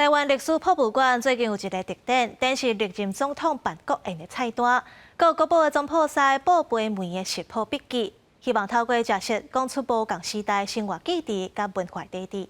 台灣歷史博物館最近有一个特展，展示歷任總統辦國宴的菜單，閣有國寶的總鋪師傅培梅的食譜筆記，希望透過食食講出無仝時代生活記憶佮文化底蘊。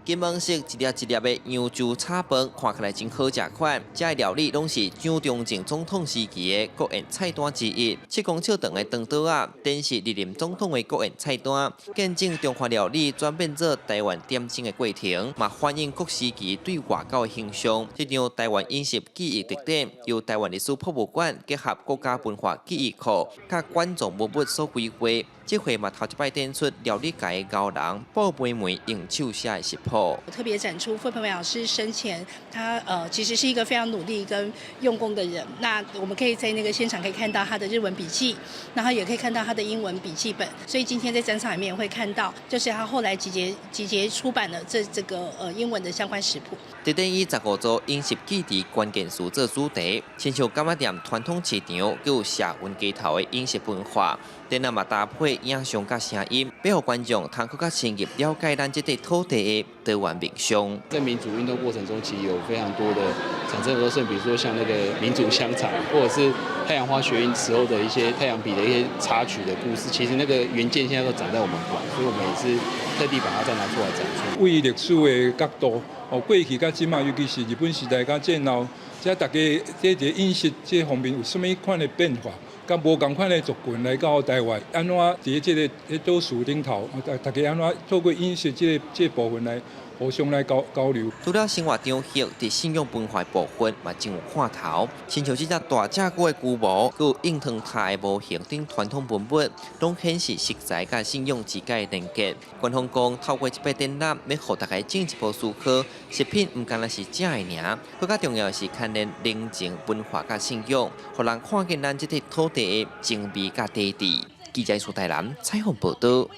金黃色一粒一粒的揚州炒飯，看起來真好食款。這个料理攏是蔣中正總統時期的國宴菜單之一。7公尺長的長桌仔，展示歷任總統的國宴菜單，見證中華料理轉變做台灣點睛的過程，嘛反映各時期對外交的形象。這場台灣飲食記憶特展，由台灣歷史博物館結合國家文化記憶庫，佮館藏文物所規劃。這回嘛頭一擺展出料理界的高人傅培梅用手寫的食譜。特別展出傅培梅老師生前，他其實是一個非常努力跟用功的人。那我們可以在那個現場可以看到他的日文筆記，然後也可以看到他的英文筆記本。所以今天在展場裡面會看到，就是他後來集結出版了這個英文的相關食譜。特展以15組飲食記憶關鍵詞做主題，親像柑仔店傳統市場，閣有社運街頭的飲食文化，展覽嘛搭配影像佮聲音，欲予觀眾通閣較深入了解咱這塊土地的多元面向。在民主運動過程中，其實有非常多的產生很多事，比如說像那個民主香腸，或者是太陽花學運時候的一些太陽筆的一些插曲的故事，其實那個原件現在都展在我們館，所以我們也是特地把它再拿出來展出。對歷史的角度，哦，過去佮這馬，尤其是日本時代佮戰後，這大家這個飲食這方面有啥物款的變化？佮無仝款的族群來到台灣，按怎佇這个島嶼頂頭，大家按怎透過飲食這個部分來互相來交流。除了生活場域，佇信仰文化部分嘛真有看頭。親像這隻大隻龜的龜模，閣有應湯塔的模型等傳統文物，攏顯示食材佮信仰之間的連結。官方講，透過這擺展覽，欲予大家進一步思考，食品毋干焦是食的爾，閣較重要的是牽連人情文化佮信仰，予人看見咱這塊土地的精美佮底蘊。記者蘇台南採訪報導。